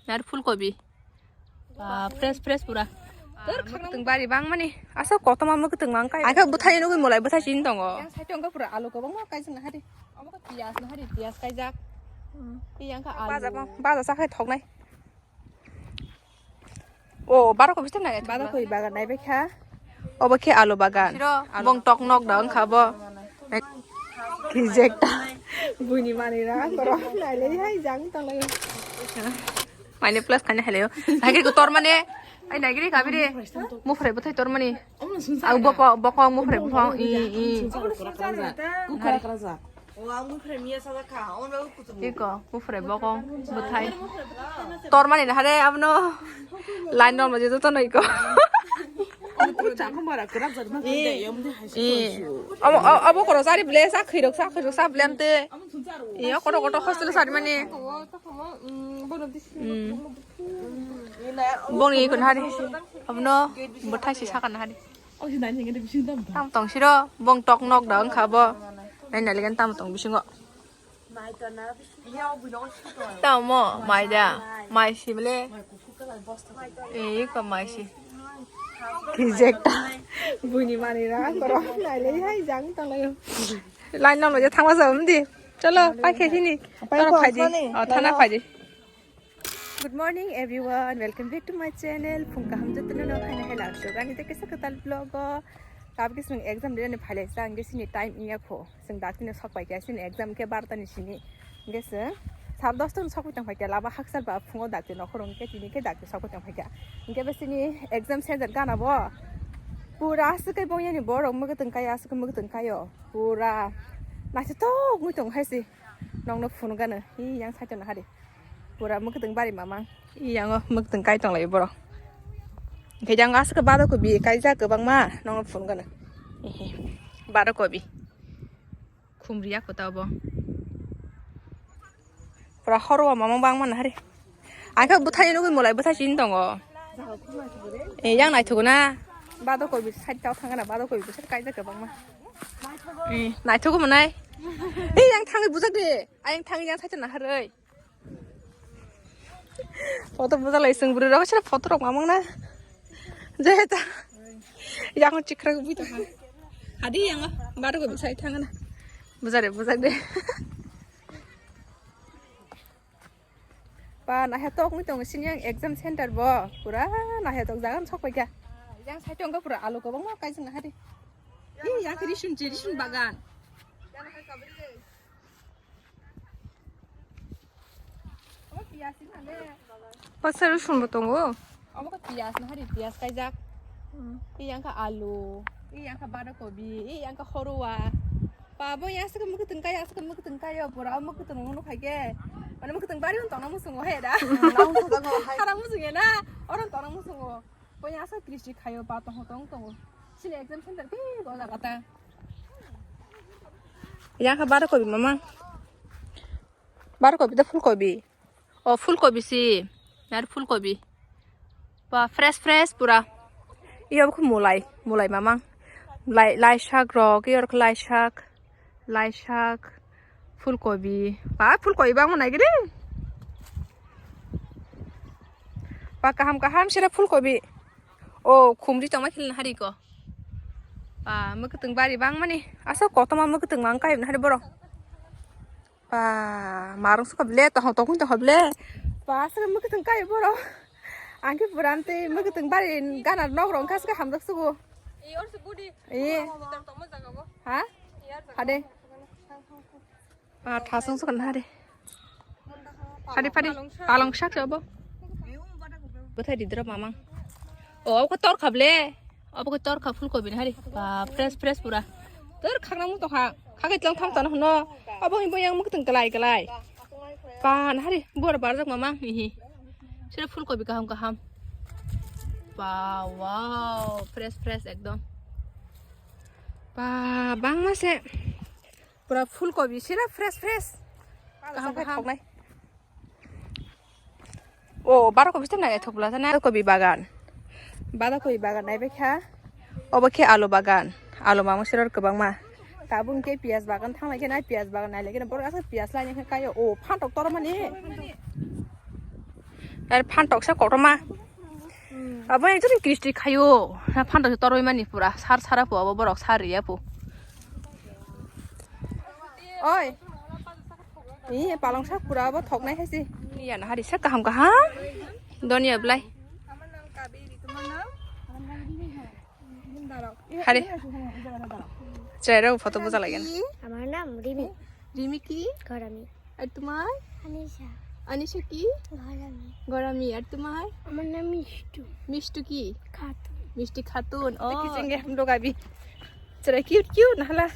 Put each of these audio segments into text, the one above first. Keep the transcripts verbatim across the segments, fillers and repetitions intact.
Nari phulkobi. Ba, fresh, fresh pura. Tor khaknang bari bang mani. Asa kotorma mwkhwtwng mang kai. Akhe bwthai nugwi mulai bwthai sini tongo. Yang side tongo pura alu kwbangma kaijak na hari. Omo khe piyaj na hari, piyaj kaijak. Hmm. Yang kha alu. Baja ma, baja sa khai thoknai. O, baro kobi sini nai. Baro kobi bagan nai bekha. Obo khe alu bagan. Siro, bong tok nok da wngkha bo. Kijekta. Buini manwi ra, ang borok nailai hai jang tong lai. Maine plus khaina heleo. Nagiri ko tor mane. Ai nagiri kabire. Mufre bwthai tor mani. Au boko, boko mufre bwthai. I, i. Iko, mufre boko bwthai. Tor mani na hare abno. Line normal joto no iko. Omo, o-, obo koro sari ble, sa khirok, sa khirok, sa ble amte. Iyo, koto koto hostel sari mani. Hmm. Bongni ikon hari. Abno, bwthai si sakana hari. Tam tong siro, bong tok nok da wngkha bo. Nai nai legen tam tong bisingo. Tamo, mai da, mai si bele. Ei, ko mai si. Kijekta. Buini manwi ra, ang borok nailai hai jang tong lai. Line no je thangma sa umdi. Chalo, pai khe sini. Pai toro ko, phaidi. Thani. Oh, thana phaidi. Good morning everyone, welcome back to my channel. Phung kaham jotono no phaina hai lak jok ani tei kaisa kwtal vlog o. Tabuk swng exam date ni phailai sa, ang sini time iya kho. Swng dak tini sok pai kya sini exam khe barta ni sini. Hingke swng sar dosta ni sok pai tong pai kya, lama haksal ba phungo dak tini nokhorong khe tini khe dak tini sok pai tong pai kya. Hingke be sini exam center gana bo pura aswk khe bong yani borok mwkhwtwng kai aswk khe mwkhwtwng kai o pura naithotok wngwi tong hai se. Nokno phunukgano, hi yang side no hari. Pura mwkhwtwng bari mamang. Hi yango mwkhwtwng kai tonglaio borok. Hingke yang aswk baro kobi kaijak kwbangma, nokno phunukgano. Hi hi. Baro kobi. Khumri ya kota obo. Pura horo mamang bangmano hari. Akhe bwthai nugwi mulai bwthai sini tongo. Eh, yang naithogo na. Bado kobi side tao thangana, bado kobi side kaijak kwbangma. Eh, naithogo manai. Eh, yang thangwi bujak de. Ayang thangwi yang side naharwi. Photo bujak lai sung bwrwi rok sira photo rok mamang na. Jeta. Yang chikra bui to. Hadi yang bado kobi side thangana. Bujak de, bujak de. Pa, nahe tok ni tong sini yang exam center bo. Pura nahe tok jagan sok paikha. Yang side tongo pura alu kwbangma kaijak na hari. Ih, yang kiri sun jiri sun bagan. Pasal sun bo tongo. Omo khe piyaj na hari, piyaj kaijak. Hmm. Ih, yang kha alu, ih, yang kha bada kobi, ih, yang kha horwa. Pa, bo yang saka mwkhwtwng kai, yang saka mwkhwtwng kai, o pura o mwkhwtwng nukha khe. Mane mwkhwtwng bari tongna musungo he da. Hmm, nang musungo hai. Hara musungo na, oro tongna musungo. Bo yang saka kristi khayo, pa tong tong tongo. Sini exam center khe bo jaga ta. Yang kha bada kobi mama. Bada kobi da phul kobi. O phulkobi si, nari phulkobi. Ba, fresh, fresh pura. Iyo khe mulai, mulai mamang. Lai, lai sak rok, iyo khe lai sak, lai sak, phulkobi. Ba, phulkobi bangma nai gede. Ba, kaham, kaham sira phulkobi. O, khumri tongma khilin hari ko. Ba, mwkhwtwng bari bangmani. Asa kotorma mwkhwtwng mang kai hari borok. Pa, marung sukha ble, tohong tokung tokha ble. Pa, saka mwkhwtwng kai borok. Ang khe pura amtwi mwkhwtwng bari gana nok rok wngkha saka hamjak sugo. Ee. Ha? Hade. Pa, thasung sukha na hade. Hade, hade. Palong sak sabo. Bwthai didra mamang. O, obo khe torkha ble. Obo khe torkha phulkobi ni hari. Ba, fresh, fresh pura. Tor khaknang mung tongkha. Khakai tlang tham tano hwno. Obo hwnwi bo yang mwkhwtwng kwlai, kwlai. Ba, na hari. Bor barjak mamang. Hihi. Sira phulkobi kaham, kaham. Ba, wow. Fresh, fresh ekdom. Ba, bangma se. Pura phulkobi sira fresh, fresh. Kaham, kaham. O, baro kobi sita nai thok bwla ta na kobi bagan. Baro kobi bagan nai bekha. Obo khe alu bagan. Alu mamung siror kwbangma. Tabuk khe piyaj bagan thang lai khe nai piyaj bagan nai lai khe borok aswk piyaj lai khe kaio. O, phantok tor mani. Ar phantok sa kotorma. Abo ekjon kristi khayo. Na phantok toroi mani pura sar sara po abo borok sar riya po. Oi. Ni palong sak pura abo thoknai hai se. Ni ya na hari sak kaham kaham. Donia belai. Hari. Chwrairok photo boja laigen. আমার নাম রিমি। রিমি কি? গরামি। আর তোমার? আনিশা। আনিশা কি? গরামি। গরামি। আর তোমার? আমার নাম মিষ্টু। মিষ্টু কি? খাতুন। মিষ্টি খাতুন। ও। Kisenge hamdok abi. Chwrai cute cute na hala.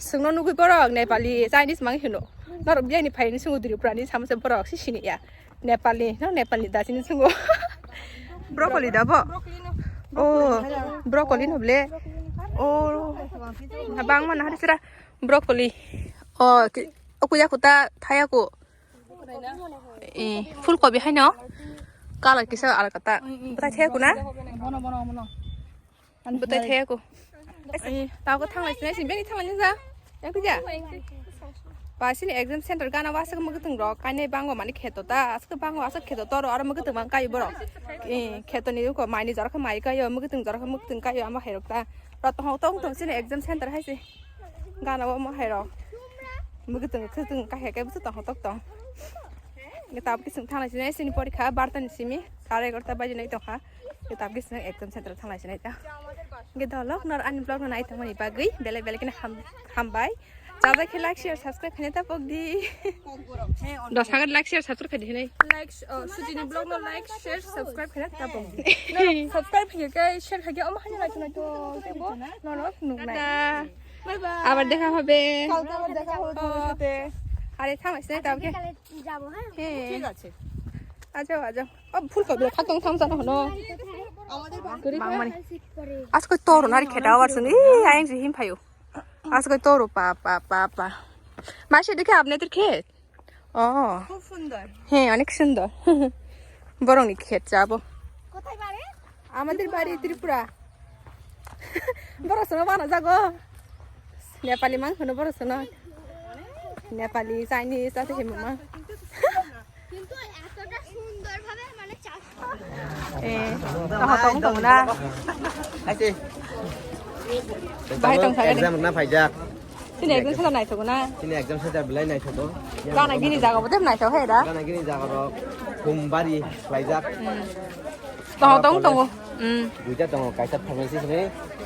Sungno nugui borok Nepali, Chinese mang hino. Norok biyani phaini sungo Tripura ni samse borok si sini ya. Nepali, no Nepali da sini sungo. Broccoli da bo? Oh, broccoli no ble. Oh, bangma na hari sira broccoli. Oh, ki-, oku ya kuta thaya ko. Eh, fulkobi hai no? Kala kisa alkata. Bwtai thaya ko na? Bwtai thaya ko. Ai, tao ko thanglai sinai sin beni thanglai ja. Yang pija. Ba sini exam center gana wa aswk mwgwtwng rok kainai bango mani kheto ta aswk bango aswk kheto toro aro mwgwtwng mang kai borok. Eh, kheto ni ko mai ni jora khe mai kaio mwgwtwng jora khe mwgwtwng kaio amo hai rok ta. Rot tong tong tong sini exam center hai se. Gana wa mo hai rok. Mwgwtwng khwtwng kai hai kai bwswk tong tok tong. Nge tabuk kiswng thanglai sinai sini porikha barta ni simi sare egarota baji nai tongkha. Nge tabuk kiswng exam center thanglai sinai ta. Nge dolok nor ani vlog no nai tongmani bagwi belai belai kene ham-, hambai. Jajak khe like share subscribe khaina ta pok di. Dos hagar like share subscribe khaidi hinai. Like, oh, sujini vlog no like share subscribe khaina ta pok di. No, subscribe khaikhe share khaikhe omo haino nai tongna to tebo no no nungnai. Bye bye. আবার দেখা হবে। কালকে আবার দেখা হবে তোমাদের সাথে। আরে থাম আছে তাও কে? কালকে যাবো, হ্যাঁ? হ্যাঁ। ঠিক আছে। আ যাও, আ যাও। ও ফুলকপি থাক তং থাম জানো হনো। আমাদের বাড়ি। Bangmani. আজকে তোর নারি খেটা আবার শুনি। এই আইন জি হিম ফাইও। আজকে তোর পা পা পা পা। মাসে দেখে আপনাদের ক্ষেত? ও। খুব সুন্দর। হ্যাঁ, অনেক সুন্দর। বরং ক্ষেত যাবো। কোথায় বাড়ি? আমাদের বাড়ি ত্রিপুরা। বড় শোনা বানা যাগো। নেপালি মাংস না বড় শোনা। নেপালি, চাইনিজ, আছে হে মামা। কিন্তু এতটা সুন্দরভাবে মানে চাষ এ, তো হতং তো না। Aise. Bahai tong thagani. Exam na phaijak. Sini exam sana naithok na. Sini exam center belai naithok. Gana gini jaga bote naithok he da. Gana gini jaga rok. Humbari khlaijak. Hmm. Tongo, tongo, tongo. Hmm. Duita tongo, kaisa pharmacist ni,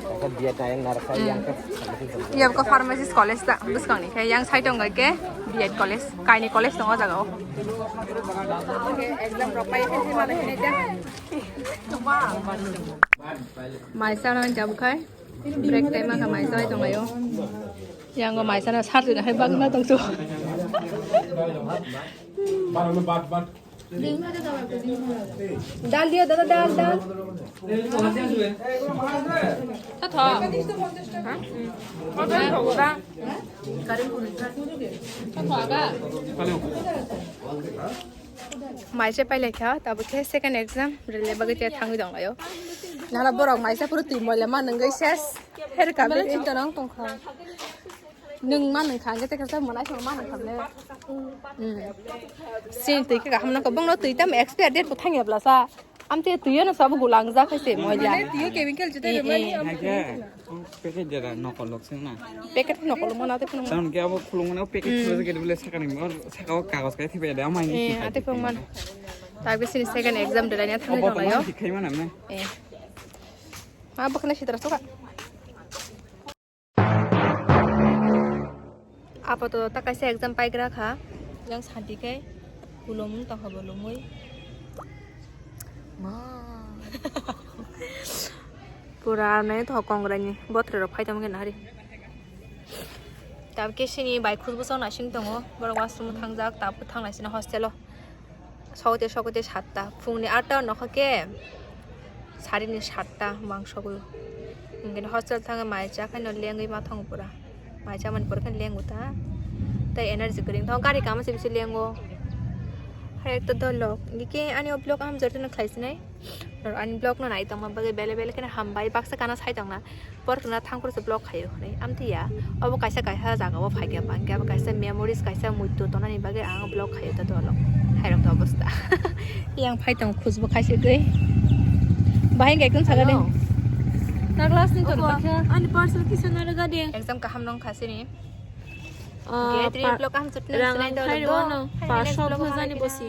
kaisa B Ed na yang narwkha, hmm, yang khe pharmacist tongo. Iya, ko pharmacist college ta, bwskang ni khe yang side tongo khe B Ed college, kaini college tongo o jaga o. Exam rok pai khe thai mano hinwi ta. Mai sana jabo khai, break time ma kha mai sana tongo yo. Yang o mai sana sar jina hai bagna tong su. Dal diyo, dada, dal, dal. Tho, tho. Tho, tho, aga. Maise pailai kha, tabuk khe second exam rwle bagwi te thangwi dong laio. Nala borok maise puro twi moila ma nungwi ses. Her ka bele chinta nang tong kha. Nung ma nung kha, hwnkhe tei kaisa mwnai song ma nung kha le. Hmm. Sini twi khe kaham nang kha, bongno twi tamo expire date bo thangya bwlasa. Amtwi twi no sabo gulang jak hai se moila. Mane twi o chemical jutai rwmani. Eh, eh. Hai khe, packet jera nokol lok sing na. Packet nokol mona tei phunung. Sound khe abo khulung mane packet, hmm, khulung khe bole sakani mo, saka o kagos kai thibai da amai ni. Eh, ate phung man. Tabuk sini second exam delai na thangwi tong laio. Obo to ma thikhai mana me. Eh. Ma bwkhwna sitra suka. Apato ta kaisa exam paigra kha, yang santi khe kulomung tongkha bo lomwi. Ma. Pura nai to kongrai ni botre rok phai tongma khe nahari. Tabuk khe sini bai khus bwswk naising tongo, borok washroom thangjak, tabuk thang naising hostel o. Sokote sokote satta, phungni atta o nokha khe sarini satta mangso gwi. Hinkhe hostel thangwi mai cha khe no lengwi ma thango pura. Mai cha mani pore khe lengo ta. Tei energy kwrwi wng thango, gari kama se bisi lengo. Hai ekta dolok. Hinkhe ani o vlog aham jora no khlai sinai. Norok ani vlog no nai tongma bagwi belai belai kheno hambai. Baksa kana sai tongna. Borok na thang phuru se vlog khaio hinwi. Amtwi ya. Obo kaisa kaisa jaga o phaikha bangkhe abo kaisa memories kaisa muitu tongnani bagwi ang vlog khaio ta dolok. Khairok to obostha. Yang phai tong khusbo khaisirgwi. Bahai hwnkhe ekdom saga de. Hello. Na glass ni tor bakha. Ani parcel kisa na rega de. Exam kaham nong khasini. Ah, Gate pa-, block kaham chutna rang sinai ang dolo khai do. Rwano. Finally pasho vlog bhajani hali bosi.